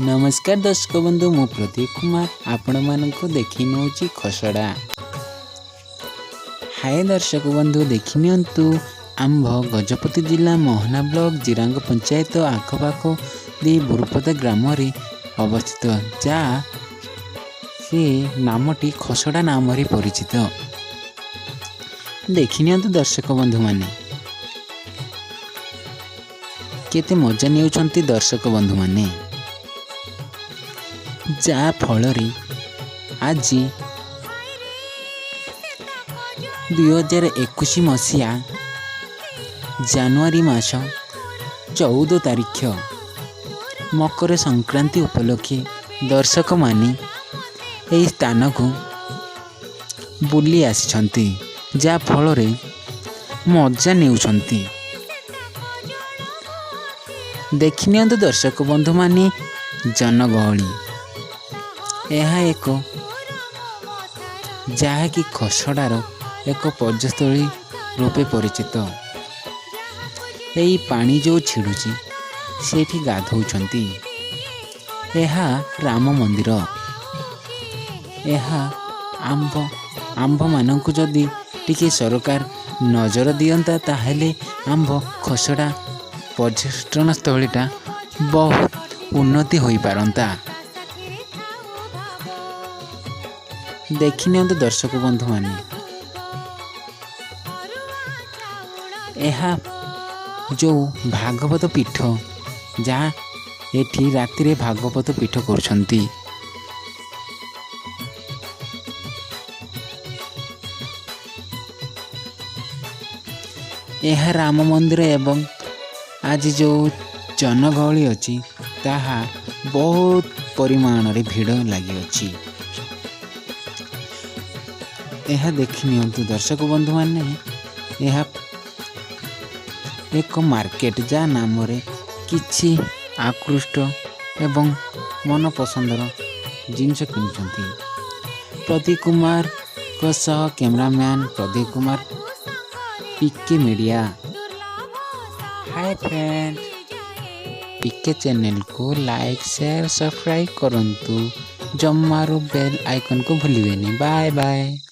ନମସ୍କାର ଦର୍ଶକ ବନ୍ଧୁ, ମୁଁ ପ୍ରଦୀପ କୁମାର ଆପଣମାନଙ୍କୁ ଦେଖି ନେଉଛି ଖସଡ଼ା। ହାଏ ଦର୍ଶକ ବନ୍ଧୁ, ଦେଖି ନିଅନ୍ତୁ ଆମ୍ଭ ଗଜପତି ଜିଲ୍ଲା ମୋହନା ବ୍ଲକ ଜିରାଙ୍ଗ ପଞ୍ଚାୟତ ଆଖପାଖ ଦେଇ ବୁରୁପଦା ଗ୍ରାମରେ ଅବସ୍ଥିତ, ଯାହା ସେ ନାମଟି ଖସଡ଼ା ନାମରେ ପରିଚିତ। ଦେଖିନିଅନ୍ତୁ ଦର୍ଶକ ବନ୍ଧୁମାନେ, କେତେ ମଜା ନେଉଛନ୍ତି ଦର୍ଶକ ବନ୍ଧୁମାନେ, ଯାହା ଫଳରେ ଆଜି 2021 ମସିହା ଜାନୁଆରୀ ମାସ 14 ତାରିଖ ମକର ସଂକ୍ରାନ୍ତି ଉପଲକ୍ଷେ ଦର୍ଶକମାନେ ଏହି ସ୍ଥାନକୁ ବୁଲି ଆସିଛନ୍ତି, ଯାହା ଫଳରେ ମଜା ନେଉଛନ୍ତି। ଦେଖିନିଅନ୍ତୁ ଦର୍ଶକ ବନ୍ଧୁମାନେ ଜନଗହଳି। ଏହା ଏକ ଯାହାକି ଖସଡ଼ାର ଏକ ପର୍ଯ୍ୟସ୍ଥଳୀ ରୂପେ ପରିଚିତ। ଏହି ପାଣି ଯେଉଁ ଛିଡ଼ୁଛି, ସେଇଠି ଗାଧଉଛନ୍ତି। ଏହା ରାମ ମନ୍ଦିର। ଏହା ଆମ୍ଭମାନଙ୍କୁ ଯଦି ଟିକେ ସରକାର ନଜର ଦିଅନ୍ତା, ତାହେଲେ ଆମ୍ଭ ଖସଡ଼ା ପର୍ଯ୍ୟଟନସ୍ଥଳୀଟା ବହୁତ ଉନ୍ନତି ହୋଇପାରନ୍ତା। ଦେଖିନିଅନ୍ତୁ ଦର୍ଶକ ବନ୍ଧୁମାନେ, ଏହା ଯେଉଁ ଭାଗବତ ପୀଠ, ଯାହା ଏଠି ରାତିରେ ଭାଗବତ ପୀଠ କରୁଛନ୍ତି। ଏହା ରାମ ମନ୍ଦିର ଏବଂ ଆଜି ଯେଉଁ ଜନଗହଳି ଅଛି, ତାହା ବହୁତ ପରିମାଣରେ ଭିଡ଼ ଲାଗିଅଛି। ଏହା ଦେଖି ନିଅନ୍ତୁ ଦର୍ଶକ ବନ୍ଧୁମାନେ, ଏହା ଏକ ମାର୍କେଟ, ଯାହା ନାମରେ କିଛି ଆକୃଷ୍ଟ ଏବଂ ମନ ପସନ୍ଦର ଜିନିଷ କିଣୁଛନ୍ତି। ପ୍ରଦୀପ କୁମାରଙ୍କ ସହ cameraman Pradeep Kumar, PK media. Hi friend, PK ଚ୍ୟାନେଲକୁ ଲାଇକ୍, ସେୟାର, ସବସ୍କ୍ରାଇବ୍ କରନ୍ତୁ। ଜମାରୁ ବେଲ୍ ଆଇକନ୍କୁ ଭୁଲିବେନି। Bye bye.